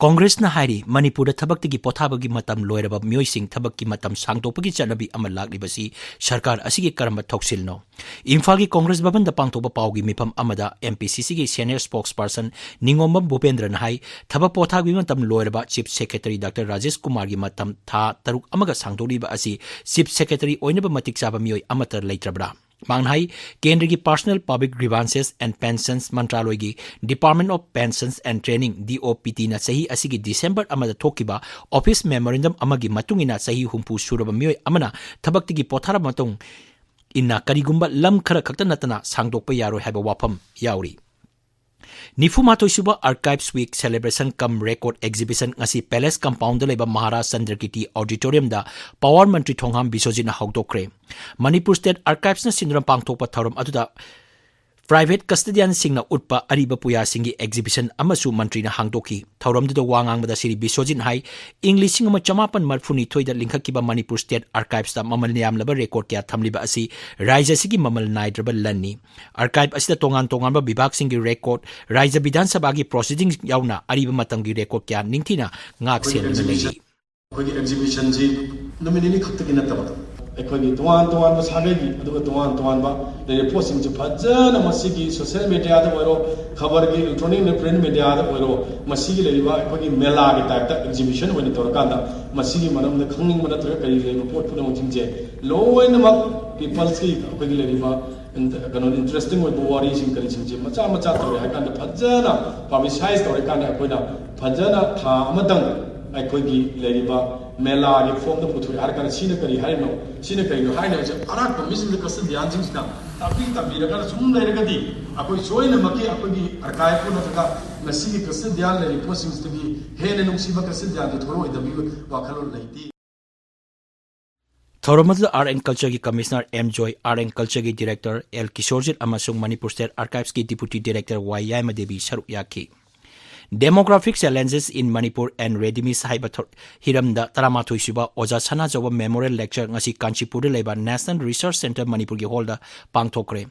ꯀꯣꯡꯒ꯭ꯔꯦꯁꯅ ꯍꯥꯏꯔꯤ, ꯃꯅꯤꯄꯨꯔꯗ ꯊꯕꯛꯇꯒꯤ ꯄꯣꯊꯥꯕꯒꯤ ꯃꯇꯝ ꯂꯣꯏꯔꯕ ꯃꯤꯑꯣꯏꯁꯤꯡ ꯊꯕꯛꯀꯤ ꯃꯇꯝ ꯁꯥꯡꯗꯣꯛꯄꯒꯤ ꯆꯠꯅꯕꯤ ꯑꯃ ꯂꯥꯛꯂꯤꯕꯁꯤ ꯁꯔꯀꯥꯔ ꯑꯁꯤꯒꯤ ꯀꯔꯝꯕ ꯊꯧꯁꯤꯜꯅꯣ? ꯏꯝꯐꯥꯜꯒꯤ ꯀꯣꯡꯒ꯭ꯔꯦꯁ ꯚꯕꯟꯗ ꯄꯥꯡꯊꯣꯛꯄ ꯄꯥꯎꯒꯤ ꯃꯤꯐꯝ ꯑꯃꯗ ꯑꯦꯝ ꯄꯤ ꯁꯤ ꯁꯤꯒꯤ senior spokesperson ꯅꯤꯉꯣꯝꯕꯝ ꯚꯨꯄꯦꯟꯗ꯭ꯔꯅ ꯍꯥꯏ, ꯊꯕꯛ ꯄꯣꯊꯥꯕꯒꯤ ꯃꯇꯝ ꯂꯣꯏꯔꯕ Chief Secretary ꯗꯥꯛꯇꯔ ꯔꯥꯖꯦꯁ ꯀꯨꯃꯥꯔꯒꯤ ꯃꯇꯝ ꯊꯥ ꯇꯔꯨꯛ ꯑꯃꯒ ꯁꯥꯡꯗꯣꯛꯂꯤꯕ ꯑꯁꯤ Chief Secretary ꯑꯣꯏꯅꯕ ꯃꯇꯤꯛ ꯆꯥꯕ ꯃꯤꯑꯣꯏ ꯑꯃꯠꯇ ꯂꯩꯇ꯭ꯔꯕ꯭ꯔꯥ? ꯃꯍꯥꯛꯅ ꯍꯥꯏ, ꯀꯦꯟꯗ꯭ꯔꯒꯤ Personnel, Public Grievances and Pensions ꯃꯟꯇ꯭ꯔꯥꯂꯣꯏꯒꯤ Department of Pensions and Training, ꯗꯤ ꯑꯣ ꯄꯤ ꯇꯤꯅ ꯆꯍꯤ ꯑꯁꯤꯒꯤ ꯗꯤꯁꯦꯝꯕꯔ ꯑꯃꯗ ꯊꯣꯛꯈꯤꯕ office memorandum ꯑꯃꯒꯤ ꯃꯇꯨꯡ ꯏꯟꯅ ꯆꯍꯤ ꯍꯨꯝꯐꯨ ꯁꯨꯔꯕ ꯃꯤꯑꯣꯏ ꯑꯃꯅ ꯊꯕꯛꯇꯒꯤ ꯄꯣꯊꯥꯔꯕ ꯃꯇꯨꯡ ꯏꯟꯅ ꯀꯔꯤꯒꯨꯝꯕ ꯂꯝ ꯈꯔ ꯈꯛꯇ ꯅꯠꯇꯅ ꯁꯥꯡꯗꯣꯛꯄ ꯌꯥꯔꯣꯏ ꯍꯥꯏꯕ ꯋꯥꯐꯝ ꯌꯥꯎꯔꯤ꯫ ꯅꯤꯐꯨ ꯃꯥꯊꯣꯏ ꯁꯨꯕ Archives Week Celebration cum Record Exhibition ꯉꯁꯤ Palace Compoundꯗ ꯂꯩꯕ ꯃꯍꯥꯔꯥꯖ ꯆꯟꯗ꯭ꯔꯀꯤꯔꯇꯤ Auditoriumꯗ Power ꯃꯟꯇ꯭ꯔꯤ ꯊꯣꯡꯍꯥꯝ ꯕꯤꯁ꯭ꯋꯖꯤꯠꯅ ꯍꯧꯗꯣꯛꯈ꯭ꯔꯦ꯫ ꯃꯅꯤꯄꯨꯔ State Archivesꯅ ꯁꯤꯟꯗꯨꯅ ꯄꯥꯡꯊꯣꯛꯄ ꯊꯧꯔꯝ ꯑꯗꯨꯗ Private custodianꯁꯤꯡꯅ ꯎꯠꯄ ꯑꯔꯤꯕ ꯄꯨꯌꯥꯁꯤꯡꯒꯤ exhibition ꯑꯃꯁꯨ ꯃꯟꯇ꯭ꯔꯤꯅ ꯍꯥꯡꯗꯣꯛꯈꯤ꯫ ꯊꯧꯔꯝꯗꯨꯗ ꯋꯥ ꯉꯥꯡꯕꯗ ꯁ꯭ꯔꯤ ꯕꯤꯁ꯭ꯋꯖꯤꯠ ꯍꯥꯏ, ꯏꯪ ꯂꯤꯁꯤꯡ ꯑꯃ ꯆꯃꯥꯄꯟ ꯃꯔꯤꯐꯨꯅꯤꯊꯣꯏꯗ ꯂꯤꯡꯈꯠꯈꯤꯕ ꯃꯅꯤꯄꯨꯔ State Archivesꯇ ꯃꯃꯜ ꯌꯥꯝꯂꯕ record ꯀꯌꯥ ꯊꯝꯂꯤꯕ ꯑꯁꯤ ꯔꯥꯖ꯭ꯌ ꯑꯁꯤꯒꯤ ꯃꯃꯜ ꯅꯥꯏꯗ꯭ꯔꯕ ꯂꯟꯅꯤ꯫ Archive ꯑꯁꯤꯗ ꯇꯣꯉꯥꯟ ꯇꯣꯉꯥꯟꯕ ꯕꯤꯚꯥꯒꯁꯤꯡꯒꯤ record, ꯔꯥꯖ꯭ꯌ ꯕꯤꯙꯥꯟ ꯁꯚꯥꯒꯤ proceedings ꯌꯥꯎꯅ ꯑꯔꯤꯕ ꯃꯇꯝꯒꯤ record ꯀꯌꯥ ꯅꯤꯡꯊꯤꯅ ꯉꯥꯛ ꯁꯦꯟꯗꯨꯅ ꯂꯩꯔꯤ꯫ ꯑꯩꯈꯣꯏꯒꯤ exhibitionꯁꯤ ꯅꯨꯃꯤꯠ ꯅꯤꯅꯤ ꯈꯛꯇꯒꯤ ꯅꯠꯇꯕ, ꯑꯩꯈꯣꯏꯒꯤ ꯇꯣꯉꯥꯟ ꯇꯣꯉꯥꯟꯕ ꯁꯥꯒꯩꯒꯤ, ꯑꯗꯨꯒ ꯇꯣꯉꯥꯟ ꯇꯣꯉꯥꯟꯕ ꯂꯩꯔꯤꯕ ꯄꯣꯠꯁꯤꯡꯁꯦ ꯐꯖꯅ ꯃꯁꯤꯒꯤ social mediaꯗ ꯑꯣꯏꯔꯣ, ꯈꯕꯔꯒꯤ electronic print mediaꯗ ꯑꯣꯏꯔꯣ, ꯃꯁꯤꯒꯤ ꯂꯩꯔꯤꯕ ꯑꯩꯈꯣꯏꯒꯤ ꯃꯦꯂꯥꯒꯤ typeꯇ exhibition ꯑꯣꯏꯅ ꯇꯧꯔꯀꯥꯟꯗ ꯃꯁꯤꯒꯤ ꯃꯔꯝꯗ ꯈꯪꯅꯤꯡꯕ ꯅꯠꯇ꯭ꯔꯒ ꯀꯔꯤ ꯂꯩꯕ ꯄꯣꯠ ꯄꯨꯝꯅꯃꯛꯁꯤꯡꯁꯦ ꯂꯣꯏꯅꯃꯛ peopleꯁꯀꯤ ꯑꯩꯈꯣꯏꯒꯤ ꯂꯩꯔꯤꯕ ꯀꯩꯅꯣ interesting ꯑꯣꯏꯕ ꯋꯥꯔꯤꯁꯤꯡ ꯀꯔꯤꯁꯤꯡꯁꯦ ꯃꯆꯥ ꯃꯆꯥ ꯇꯧꯔꯦ ꯍꯥꯏ ꯀꯥꯟꯗ ꯐꯖꯅ publicize ꯇꯧꯔꯦ ꯀꯥꯟꯗ ꯑꯩꯈꯣꯏꯅ ꯐꯖꯅ ꯊꯥ ꯑꯃꯇꯪ ꯑꯩꯈꯣꯏꯒꯤ ꯂꯩꯔꯤꯕ ꯃꯦꯂꯥꯒꯤ formꯗ ꯄꯨꯊꯣꯛꯑꯦ ꯍꯥꯏꯔ ꯀꯥꯟꯗ ꯁꯤꯅ ꯀꯔꯤ ꯍꯥꯏꯔꯤꯅꯣ, ꯁꯤꯅ ꯀꯔꯤꯅꯣ ꯍꯥꯏꯅꯕꯁꯦ ꯑꯔꯥꯛꯄ ꯃꯤꯁꯤꯡꯗ custodianꯁꯤꯡꯁꯤꯅ ꯇꯥꯛꯄꯤ ꯇꯝꯕꯤꯔꯒ ꯁꯨꯝ ꯂꯩꯔꯒꯗꯤ ꯑꯩꯈꯣꯏ ꯁꯣꯏꯗꯅꯃꯛꯀꯤ ꯑꯩꯈꯣꯏꯒꯤ archiveꯄꯨ ꯅꯠꯇ꯭ꯔꯒ ꯉꯁꯤꯒꯤ custodian ꯂꯩꯔꯤꯕ ꯄꯣꯠꯁꯤꯡꯁꯤꯗꯒꯤ ꯍꯦꯟꯅ ꯅꯨꯡꯁꯤꯕ custodianꯗꯨ ꯊꯣꯛꯂꯛꯑꯣꯏꯗꯕꯒꯤ ꯋꯥꯈꯜꯂꯣꯟ ꯂꯩꯇꯦ꯫ ꯊꯧꯔꯝ ꯑꯗꯨꯗ Art and Cultureꯒꯤ Commissioner M Joy, Art and Cultureꯒꯤ Director L ꯀꯤꯁꯣꯔꯖꯤꯠ ꯑꯃꯁꯨꯡ Manipur State Archivesꯀꯤ Deputy Director Y ꯌꯥꯏꯃꯗꯦꯕꯤ ꯁꯔꯨꯛ ꯌꯥꯈꯤ꯫ Demographic Challenges in Manipur and Readymade ꯍꯥꯏꯕ ꯊꯧ-, ꯍꯤꯔꯝꯗ ꯇꯔꯥꯃꯥꯊꯣꯏ ꯁꯨꯕ ꯑꯣꯖꯥ ꯁꯅꯥꯖꯥꯎꯕ Memorial Lecture ꯉꯁꯤ ꯀꯥꯟꯆꯤꯄꯨꯔꯗ ꯂꯩꯕ National Research Centre ꯃꯅꯤꯄꯨꯔꯒꯤ hallꯗ ꯄꯥꯡꯊꯣꯛꯈ꯭ꯔꯦ꯫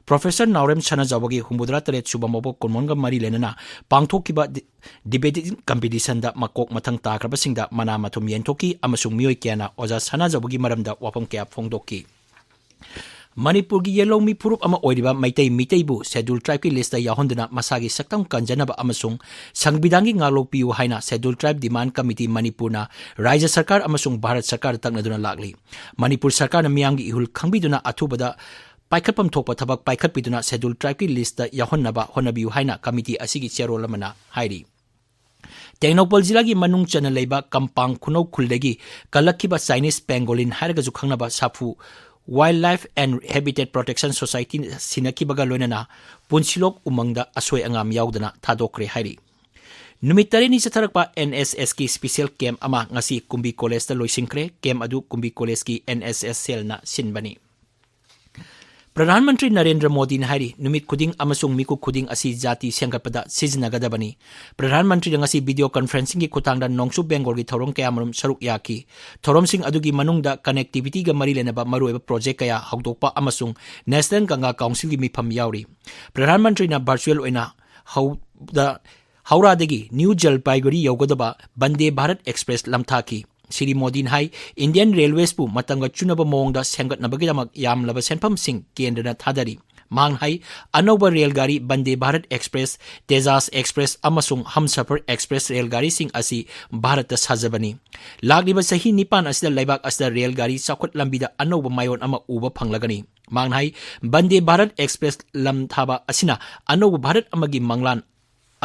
Professor ꯅꯥꯎꯔꯦꯝ ꯁꯅꯥꯖꯥꯎꯕꯒꯤ ꯍꯨꯝꯐꯨꯇꯔꯥ ꯇꯔꯦꯠ ꯁꯨꯕ ꯃꯄꯣꯛ ꯀꯨꯟꯃꯥꯄꯟꯒ ꯃꯔꯤ ꯂꯩꯅꯅ ꯄꯥꯡꯊꯣꯛꯈꯤꯕ ꯗꯤ-, debating competitionꯗ ꯃꯀꯣꯛ ꯃꯊꯪ ꯇꯥꯈ꯭ꯔꯕꯁꯤꯡꯗ ꯃꯅꯥ ꯃꯊꯨꯝ ꯌꯦꯟꯊꯣꯛꯈꯤ ꯑꯃꯁꯨꯡ ꯃꯤꯑꯣꯏ ꯀꯌꯥꯅ ꯑꯣꯖꯥ ꯁꯅꯥꯖꯥꯎꯕꯒꯤ ꯃꯔꯝꯗ ꯋꯥꯐꯝ ꯀꯌꯥ ꯐꯣꯡꯗꯣꯛꯈꯤ꯫ ꯃꯅꯤꯄꯨꯔꯒꯤ ꯌꯦꯜꯍꯧꯃꯤ ꯐꯨꯔꯨꯞ ꯑꯃ ꯑꯣꯏꯔꯤꯕ ꯃꯩꯇꯩ ꯃꯤꯇꯩꯕꯨ Scheduled Tribeꯀꯤ listꯇ ꯌꯥꯎꯍꯟꯗꯨꯅ ꯃꯁꯥꯒꯤ ꯁꯛꯇꯝ ꯀꯟꯖꯅꯕ ꯑꯃꯁꯨꯡ ꯁꯪꯕꯤꯙꯥꯟꯒꯤ ꯉꯥꯛꯂꯧ ꯄꯤꯌꯨ ꯍꯥꯏꯅ Scheduled Tribe Demand Committee ꯃꯅꯤꯄꯨꯔꯅ ꯔꯥꯖ꯭ꯌ ꯁꯔꯀꯥꯔ ꯑꯃꯁꯨꯡ ꯚꯥꯔꯠ ꯁꯔꯀꯥꯔꯗ ꯇꯛꯅꯗꯨꯅ ꯂꯥꯛꯂꯤ꯫ ꯃꯅꯤꯄꯨꯔ ꯁꯔꯀꯥꯔꯅ ꯃꯤꯌꯥꯝꯒꯤ ꯏꯍꯨꯜ ꯈꯪꯕꯤꯗꯨꯅ ꯑꯊꯨꯕꯗ ꯄꯥꯏꯈꯠꯐꯝ ꯊꯣꯛꯄ ꯊꯕꯛ ꯄꯥꯏꯈꯠꯄꯤꯗꯨꯅ Scheduled Tribeꯀꯤ listꯇ ꯌꯥꯎꯍꯟꯅꯕ ꯍꯣꯠꯅꯕꯤꯌꯨ ꯍꯥꯏꯅ committee ꯑꯁꯤꯒꯤ chairman ꯑꯃꯅ ꯍꯥꯏꯔꯤ꯫ ꯇꯦꯡꯅꯧꯄꯜ ꯖꯤꯂꯥꯒꯤ ꯃꯅꯨꯡ ꯆꯟꯅ ꯂꯩꯕ ꯀꯝꯄꯥꯡ ꯈꯨꯅꯧ ꯈꯨꯜꯗꯒꯤ ꯀꯜꯂꯛꯈꯤꯕ Chinese pangolin ꯍꯥꯏꯔꯒꯁꯨ ꯈꯪꯅꯕ ꯁꯥꯐꯨ Wildlife and Habitat Protection Society ꯁꯤꯟꯅꯈꯤꯕꯒ ꯂꯣꯏꯅꯅ ꯄꯨꯟꯁꯤꯂꯣꯛ ꯎꯃꯪꯗ ꯑꯁꯣꯏ ꯑꯉꯥꯝ ꯌꯥꯎꯗꯅ ꯊꯥꯗꯣꯛꯈ꯭ꯔꯦ ꯍꯥꯏꯔꯤ꯫ ꯅꯨꯃꯤꯠ ꯇꯔꯦꯠꯅꯤ ꯆꯠꯊꯔꯛꯄ ꯑꯦꯟ ꯑꯦꯁ ꯑꯦꯁꯀꯤ special camp ꯑꯃ ꯉꯁꯤ ꯀꯨꯝꯕꯤ ꯀꯣꯂꯦꯖꯇ ꯂꯣꯏꯁꯤꯟꯈ꯭ꯔꯦ꯫ Camp ꯑꯗꯨ ꯀꯨꯝꯕꯤ ꯀꯣꯂꯦꯖꯀꯤ ꯑꯦꯟ ꯑꯦꯁ ꯑꯦꯁ ꯁꯦꯜꯅ ꯁꯤꯟꯕꯅꯤ꯫ ꯄ꯭ꯔꯙꯥꯟ ꯃꯟꯇ꯭ꯔꯤ ꯅꯔꯦꯟꯗ꯭ꯔ ꯃꯣꯗꯤꯅ ꯍꯥꯏꯔꯤ, ꯅꯨꯃꯤꯠ ꯈꯨꯗꯤꯡ ꯑꯃꯁꯨꯡ ꯃꯤꯀꯨꯞ ꯈꯨꯗꯤꯡ ꯑꯁꯤ ꯖꯥꯇꯤ ꯁꯦꯝꯒꯠꯄꯗ ꯁꯤꯖꯤꯟꯅꯒꯗꯕꯅꯤ꯫ ꯄ꯭ꯔꯙꯥꯟ ꯃꯟꯇ꯭ꯔꯤꯅ ꯉꯁꯤ video conferencingꯒꯤ ꯈꯨꯠꯊꯥꯡꯗ ꯅꯣꯡꯆꯨꯞ ꯕꯦꯡꯒꯣꯜꯒꯤ ꯊꯧꯔꯝ ꯀꯌꯥꯃꯔꯨꯝ ꯁꯔꯨꯛ ꯌꯥꯈꯤ꯫ ꯊꯧꯔꯝꯁꯤꯡ ꯑꯗꯨꯒꯤ ꯃꯅꯨꯡꯗ connectivityꯒ ꯃꯔꯤ ꯂꯩꯅꯕ ꯃꯔꯨꯑꯣꯏꯕ project ꯀꯌꯥ ꯍꯧꯗꯣꯛꯄ ꯑꯃꯁꯨꯡ National Ganga Councilꯒꯤ ꯃꯤꯐꯝ ꯌꯥꯎꯔꯤ꯫ ꯄ꯭ꯔꯙꯥꯟ ꯃꯟꯇ꯭ꯔꯤꯅ virtual ꯑꯣꯏꯅ ꯍꯧꯗ ꯍꯧꯔꯥꯗꯒꯤ ꯅ꯭ꯌꯨ ꯖꯜꯄꯥꯏꯒꯨꯔꯤ ꯌꯧꯒꯗꯕ ꯕꯟꯗꯦ ꯚꯥꯔꯠ ꯑꯦꯛꯁꯄ꯭ꯔꯦꯁ ꯂꯝꯊꯥꯈꯤ꯫ ꯁ꯭ꯔꯤ ꯃꯣꯗꯤꯅ ꯍꯥꯏ, Indian Railwaysꯄꯨ ꯃꯇꯝꯒ ꯆꯨꯅꯕ ꯃꯑꯣꯡꯗ ꯁꯦꯝꯒꯠꯅꯕꯒꯤꯗꯃꯛ ꯌꯥꯝꯂꯕ ꯁꯦꯟꯐꯝꯁꯤꯡ ꯀꯦꯟꯗ꯭ꯔꯅ ꯊꯥꯗꯔꯤ꯫ ꯃꯍꯥꯛꯅ ꯍꯥꯏ, ꯑꯅꯧꯕ ꯔꯦꯜ ꯒꯥꯔꯤ ꯕꯟꯗꯦ ꯚꯥꯔꯠ ꯑꯦꯛꯁꯄ꯭ꯔꯦꯁ, ꯇꯦꯖꯥꯁ ꯑꯦꯛꯁꯄ꯭ꯔꯦꯁ ꯑꯃꯁꯨꯡ ꯍꯝꯁꯐꯔ ꯑꯦꯛꯁꯄ꯭ꯔꯦꯁ ꯔꯦꯜ ꯒꯥꯔꯤꯁꯤꯡ ꯑꯁꯤ ꯚꯥꯔꯠꯇ ꯁꯥꯖꯕꯅꯤ꯫ ꯂꯥꯛꯂꯤꯕ ꯆꯍꯤ ꯅꯤꯄꯥꯟ ꯑꯁꯤꯗ ꯂꯩꯕꯥꯛ ꯑꯁꯤꯗ ꯔꯦꯜ ꯒꯥꯔꯤ ꯆꯥꯎꯈꯠ ꯂꯝꯕꯤꯗ ꯑꯅꯧꯕ ꯃꯥꯏꯑꯣꯟ ꯑꯃ ꯎꯕ ꯐꯪꯂꯒꯅꯤ꯫ ꯃꯍꯥꯛꯅ ꯍꯥꯏ, ꯕꯟꯗꯦ ꯚꯥꯔꯠ ꯑꯦꯛꯁꯄ꯭ꯔꯦꯁ ꯂꯝ ꯊꯥꯕ ꯑꯁꯤꯅ ꯑꯅꯧꯕ ꯚꯥꯔꯠ ꯑꯃꯒꯤ ꯃꯪꯂꯥꯟ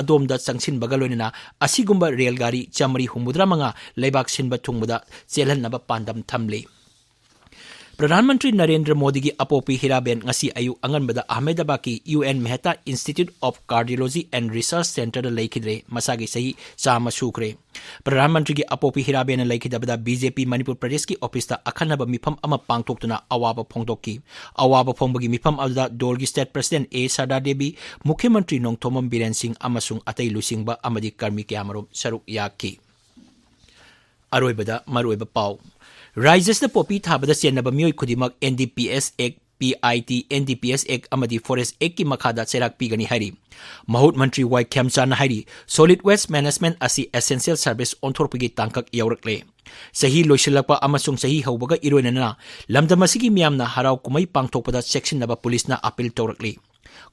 ꯑꯗꯣꯝꯗ ꯆꯪꯁꯤꯟꯕꯒ ꯂꯣꯏꯅꯅ ꯑꯁꯤꯒꯨꯝꯕ ꯔꯦꯜ ꯒꯥꯔꯤ ꯆꯥꯃꯔꯤ ꯍꯨꯝꯐꯨꯇꯔꯥ ꯃꯉꯥ ꯂꯩꯕꯥꯛ ꯁꯤꯟꯕ ꯊꯨꯡꯕꯗ ꯆꯦꯜꯍꯟꯅꯕ ꯄꯥꯟꯗꯝ ꯊꯝꯂꯤ꯫ ꯄ꯭ꯔꯙꯥꯟ ꯃꯟꯇ꯭ꯔꯤ ꯅꯔꯦꯟꯗ꯭ꯔ ꯃꯣꯗꯤꯒꯤ ꯑꯄꯣꯛꯄꯤ ꯍꯤꯔꯥꯕꯦꯟ ꯉꯁꯤ ꯑꯌꯨꯛ ꯑꯉꯟꯕꯗ ꯑꯍꯃꯦꯗꯥꯕꯥꯗꯀꯤ U N Mehta Institute of Cardiology and Research Centreꯗ ꯂꯩꯈꯤꯗ꯭ꯔꯦ꯫ ꯃꯁꯥꯒꯤ ꯆꯍꯤ ꯆꯥꯝꯃ ꯁꯨꯈ꯭ꯔꯦ꯫ ꯄ꯭ꯔꯙꯥꯟ ꯃꯟꯇ꯭ꯔꯤꯒꯤ ꯑꯄꯣꯛꯄꯤ ꯍꯤꯔꯥꯕꯦꯟꯅ ꯂꯩꯈꯤꯗꯕꯗ ꯕꯤ ꯖꯦ ꯄꯤ ꯃꯅꯤꯄꯨꯔ ꯄ꯭ꯔꯗꯦꯁꯀꯤ ꯑꯣꯐꯤꯁꯇ ꯑꯈꯟꯅꯕ ꯃꯤꯐꯝ ꯑꯃ ꯄꯥꯡꯊꯣꯛꯇꯨꯅ ꯑꯋꯥꯕ ꯐꯣꯡꯗꯣꯛꯈꯤ꯫ ꯑꯋꯥꯕ ꯐꯣꯡꯕꯒꯤ ꯃꯤꯐꯝ ꯑꯗꯨꯗ ꯗꯣꯜꯒꯤ state president ꯑꯦ ꯁꯔꯗꯥ ꯗꯦꯕꯤ, ꯃꯨꯈ꯭ꯌ ꯃꯟꯇ꯭ꯔꯤ ꯅꯣꯡꯊꯣꯝꯕꯝ ꯕꯤꯔꯦꯟ ꯁꯤꯡ ꯑꯃꯁꯨꯡ ꯑꯇꯩ ꯂꯨꯆꯤꯡꯕ ꯑꯃꯗꯤ ꯀꯔꯃꯤ ꯀꯌꯥꯃꯔꯨꯝ ꯁꯔꯨꯛ ꯌꯥꯈꯤ꯫ ꯑꯔꯣꯏꯕꯗ ꯃꯔꯨꯑꯣꯏꯕ ꯄꯥꯎ꯫ ꯔꯥꯏꯖ꯭ꯌꯁꯤꯗ ꯄꯣꯄꯤ ꯊꯥꯕꯗ ꯆꯦꯟꯅꯕ ꯃꯤꯑꯣꯏ ꯈꯨꯗꯤꯡꯃꯛ N D P S Act, P I T, N D P S Act ꯑꯃꯗꯤ Forest Actꯀꯤ ꯃꯈꯥꯗ ꯆꯩꯔꯥꯛ ꯄꯤꯒꯅꯤ ꯍꯥꯏꯔꯤ꯫ ꯃꯍꯨꯠ ꯃꯟꯇ꯭ꯔꯤ ꯋꯥꯏ ꯈꯦꯝꯆꯥꯟꯅ ꯍꯥꯏꯔꯤ, solid waste management ꯑꯁꯤ essential service ꯑꯣꯟꯊꯣꯔꯛꯄꯒꯤ ꯇꯥꯡꯀꯛ ꯌꯧꯔꯛꯂꯦ꯫ ꯆꯍꯤ ꯂꯣꯏꯁꯤꯜꯂꯛꯄ ꯑꯃꯁꯨꯡ ꯆꯍꯤ ꯍꯧꯕꯒ ꯏꯔꯣꯏꯅꯅ ꯂꯝꯗꯝ ꯑꯁꯤꯒꯤ ꯃꯤꯌꯥꯝꯅ ꯍꯔꯥꯎ ꯀꯨꯝꯍꯩ ꯄꯥꯡꯊꯣꯛꯄꯗ ꯆꯦꯛꯁꯤꯟꯅꯕ ꯄꯨꯂꯤꯁꯅ ꯑꯥꯄꯤꯜ ꯇꯧꯔꯛꯂꯤ꯫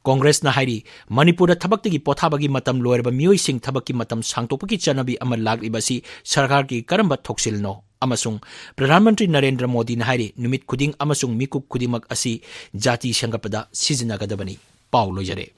ꯀꯣꯡꯒ꯭ꯔꯦꯁꯅ ꯍꯥꯏꯔꯤ, ꯃꯅꯤꯄꯨꯔꯗ ꯊꯕꯛꯇꯒꯤ ꯄꯣꯊꯥꯕꯒꯤ ꯃꯇꯝ ꯂꯣꯏꯔꯕ ꯃꯤꯑꯣꯏꯁꯤꯡ ꯊꯕꯛꯀꯤ ꯃꯇꯝ ꯁꯥꯡꯗꯣꯛꯄꯒꯤ ꯆꯠꯅꯕꯤ ꯑꯃ ꯂꯥꯛꯂꯤꯕ ꯑꯁꯤ ꯁꯔꯀꯥꯔꯒꯤ ꯀꯔꯝꯕ ꯊꯧꯁꯤꯜꯅꯣ? ꯑꯃꯁꯨꯡ ꯄ꯭ꯔꯙꯥꯟ ꯃꯟꯇ꯭ꯔꯤ ꯅꯔꯦꯟꯗ꯭ꯔ ꯃꯣꯗꯤꯅ ꯍꯥꯏꯔꯤ, ꯅꯨꯃꯤꯠ ꯈꯨꯗꯤꯡ ꯑꯃꯁꯨꯡ ꯃꯤꯀꯨꯞ ꯈꯨꯗꯤꯡꯃꯛ ꯑꯁꯤ ꯖꯥꯇꯤ ꯁꯦꯝꯒꯠꯄꯗ ꯁꯤꯖꯤꯟꯅꯒꯗꯕꯅꯤ꯫ ꯄꯥꯎ ꯂꯣꯏꯖꯔꯦ꯫